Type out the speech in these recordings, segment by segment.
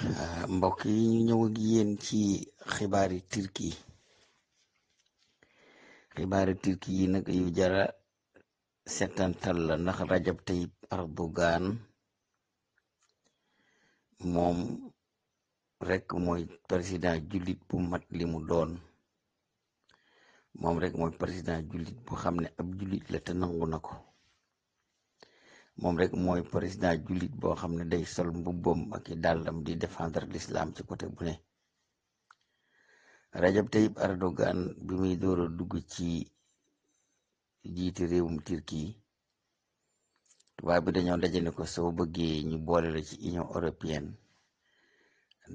mbokk yi ñu ñëw ak yéen ci xibaari turki yi nag yu jara setantal la ndax Rajab Tayyip Erdogan moom rek mooy président jullit bu mat li mu doon. Moom rek mooy président jullit bu xam ne ab jullit la te nangu na ko. Moom rek mooy président jullit boo xam ne day sol mbubbam ak i dàllam di défendre l'islam ci côté bu ne. Rajab Tayyip Erdogan bi muy door a dugg ci jiite réewum Turki tubaab bi dañoo dajale ko soo bëggee ñu boole la ci Union européenne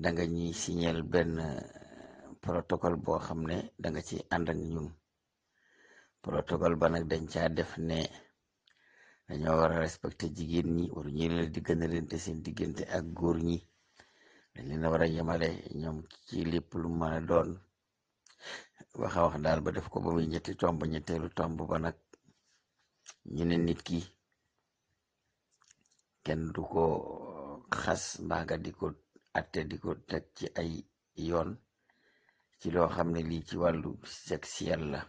danga ñuy signeel benn protocole boo xam ne danga ci ànd ak ñun. Protocole ba nag dañ caa def ne dañoo war a respecté jigéen ñi, waru ñu leen di gënalante seen diggante ak góor ñi, dañ leen a war a yemale ñoom ci lépp lu mën a doon. wax daal ba def ko ba muy ñetti tomb. ñetteelu tomb ba nag ñu ne nit ki kenn du ko xas mbaa nga di ko atte di ko teg ci ay yoon ci loo xam ne lii ci wàllu sexuel la.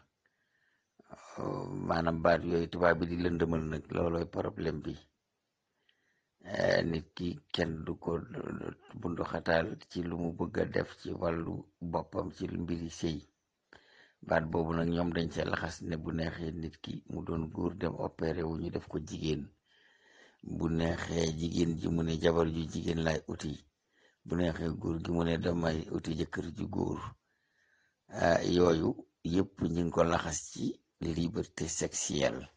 maanaam baat yooyu tubaab bi di lëndëmal nag loolooy problème bi. nit ki kenn du ko bundu xataal ci lu mu bëgg a def ci wàllu boppam ci mbiri sëy. baat boobu nag ñoom dañ see laxas ne bu neexee nit ki mu doon góor dem opéré wu ñu def ko jigéen, bu neexee jigéen ji mu ne jabar ju jigéen lay uti, bu neexee góor gi mu ne damay uti jëkkër ju góor. yooyu yëpp ñu ngi ko laxas ci liberté sexuelle.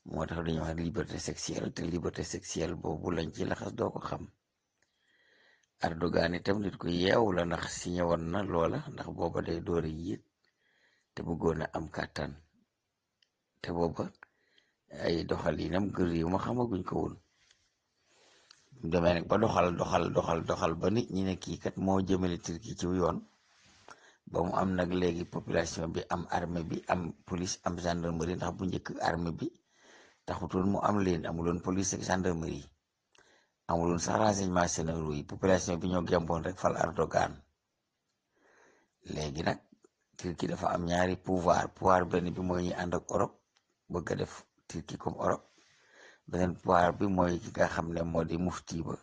moo tax dañuy wax liberté sexuelle, te liberté sexuelle boobu lañ ci laxas doo ko xam. Erdogan itam nit ku yeewu la ndax signé woon na loola ndax booba day doori yéeg te bëggoon a am kàttan, te booba ay doxalinam gër yu ma xamaguñ ko woon. demee nag ba doxal ba nit ñi ne kii kat moo jëmale Turki ci yoon, ba mu am nag léegi population bi am armée bi am police am gendarmerie. ndax bu njëkk armée bi taxutoon mu am leen, amuloon police ak gendarmerie, amuloon sax renseignement généraux yi. population bi ñoo gemboon rek fal Erdogan. léegi nag Turki dafa am ñaari pouvoir benn bi mooy ñi ànd ak Europe bëgg a def Turki comme Europe. beneen pouvoir bi mooy ki nga xam ne moo di mufti ba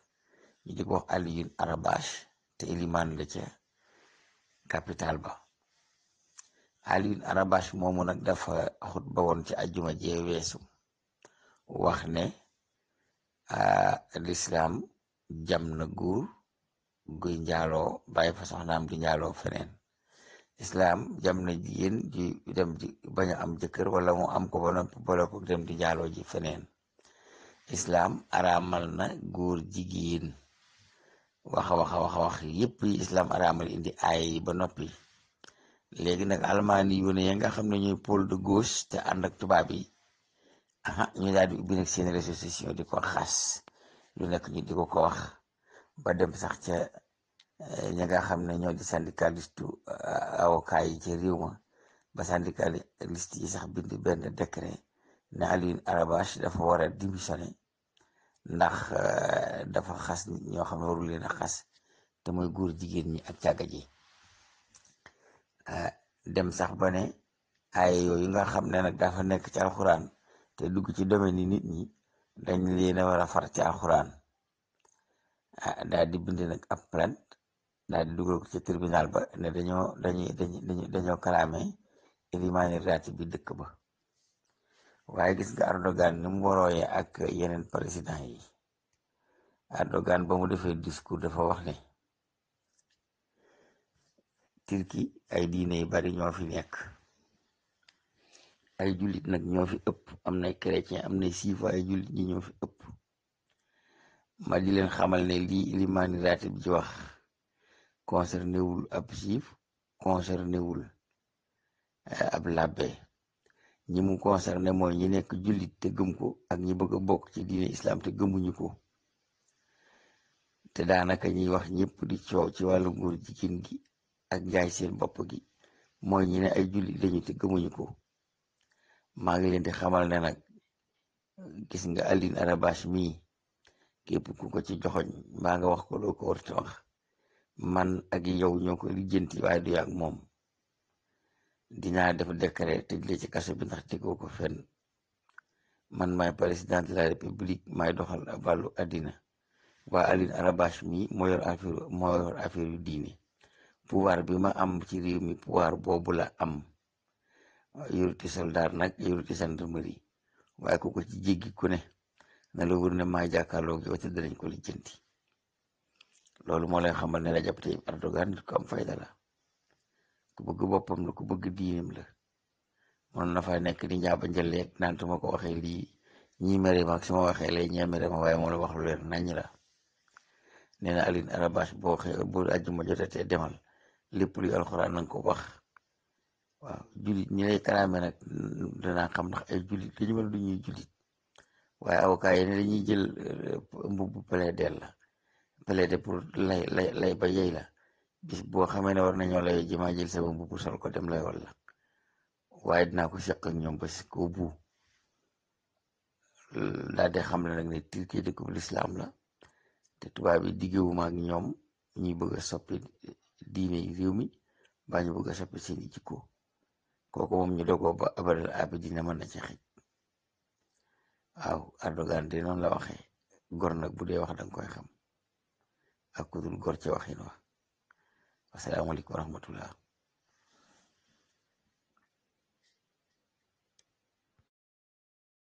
ñu di ko wax Aliyun Arabash te ilimaan la ca capital ba. Aliyun Arabash moomu nag dafa xutba woon ci ajjuma jee weesu wax ne l'islam jam na góor guy njaaloo bàyyi fa soxnaam di njaaloo feneen. islam jam na jigéen ji dem di bañ a am jëkkër wala mu am ko ba noppi boole ko dem di njaaloo ji feneen. islam araamal na góor jigéen wax yépp yi islam araamal indi aay yi ba noppi. léegi nag almaani yu ne ya nga xam ne ñuy pôle de gauche te ànd ak tubaab yi ñu daal di ubbi nag seen réseaux sociaux di ko xas lu nekk ñu di ko wax ba dem sax ca ñi nga xam ne ñoo di syndicaliste avocat yi ci réew ma ba syndicaliste yi sax bind benn décret ne Alioune Arabash dafa war a démissionner ndax dafa xas nit ñoo xam ne warul leen a xas te mooy góor jigéen ñi ak càgga ji. dem sax ba ne ay yooyu nga xam ne nag dafa nekk ci alxuraan te dugg ci domaine yi nit ñi dañ leen a war a far ci alxuraan. daal di bind nag ab plainte daal di dugal ko ci tribunal ba ne dañoo kalaame ilimaani raati bi dëkk ba. waaye gis nga Erdogan ni mu warooyee ak yeneen président yi. Erdogan ba mu defee discours dafa wax ne Turki ay diine yu bari ñoo fi nekk, ay jullit nag ñoo fi ëpp, am nay chrétien am nay siif, ay jullit ñi ñoo fi ëpp. ma di leen xamal ne lii ilimaani raati bi ci wax concerné wul ab siif, concerné wul ab labbe. ñi mu concerné mooy ñi nekk jullit te gëm ko ak ñi bëgg a bokk ci diine islam te gëmuñu ko. te daanaka ñuy wax ñëpp di coow ci wàllu góor jigéen gi ak jaay seen bopp gi mooy ñi ne ay jullit lañu te gëmuñu ko. maa ngi leen di xamal ne nag gis nga Alioune Arabash mii képp ku ko ci joxoñ mbaa nga wax ko loo ko warta wax man ak yow ñoo ko lijjanti waaye du ak moom. dinaa def décret tëj la ci kaso bi ndax tegoo ko fenn. man maay président de la république maay doxal wàllu àddina. waa Aline Arabash mi moo yor affaire yu diine. pouvoir bi ma am ci réew mi pouvoir boobu la am. yoruti soldat nag yoruti gendarmerie waaye ku ko ci jéggi ku ne na la wër ne maa jàkkaarloog yow te danañ ko lijjanti. loolu moo lay xamal ne Rajab Tayyip Erdogan nit ko am fayda la, ku bëgg boppam la, ku bëgg diineem la. mën na fa nekk di njaaba njëleeg naan su ma ko waxee lii ñii mere ma ak su ma waxee lee ñee mere ma, waaye moo la wax lu leer nañ la. nee na Aline Arabash boo xëy bu àjjuma jotatee demal lépp luy alxuraan nanga ko wax. waaw julit ñi lay kalaame nag danaa xam ndax ay julit dañu wala du ñuy julit. waaye avocat yi ne dañuy jël mbubbu plaider la plaider pour lay ba yey la. bis boo xamee ne war nañoo lay jëmaa jël sama mbubbu sol ko dem lay walla. waaye dinaa ko seq ak ñoom ba si ko bu daal di xam ne nag ne Turquie dëkkub lislaam la te tubaab yi diggewuma ak ñoom ñuy bëgg a soppi diine yi réew mi baa ñu bëgg a soppi seeni jikko. kooku moom ñu dogoo ba abadal abidina mën na ci xëj. waaw Erdogan de noonu la waxee. gor nag bu dee wax danga koy xam ak ku dul gor ca waxin wa. asalaamaaleykum wa rahmatullah.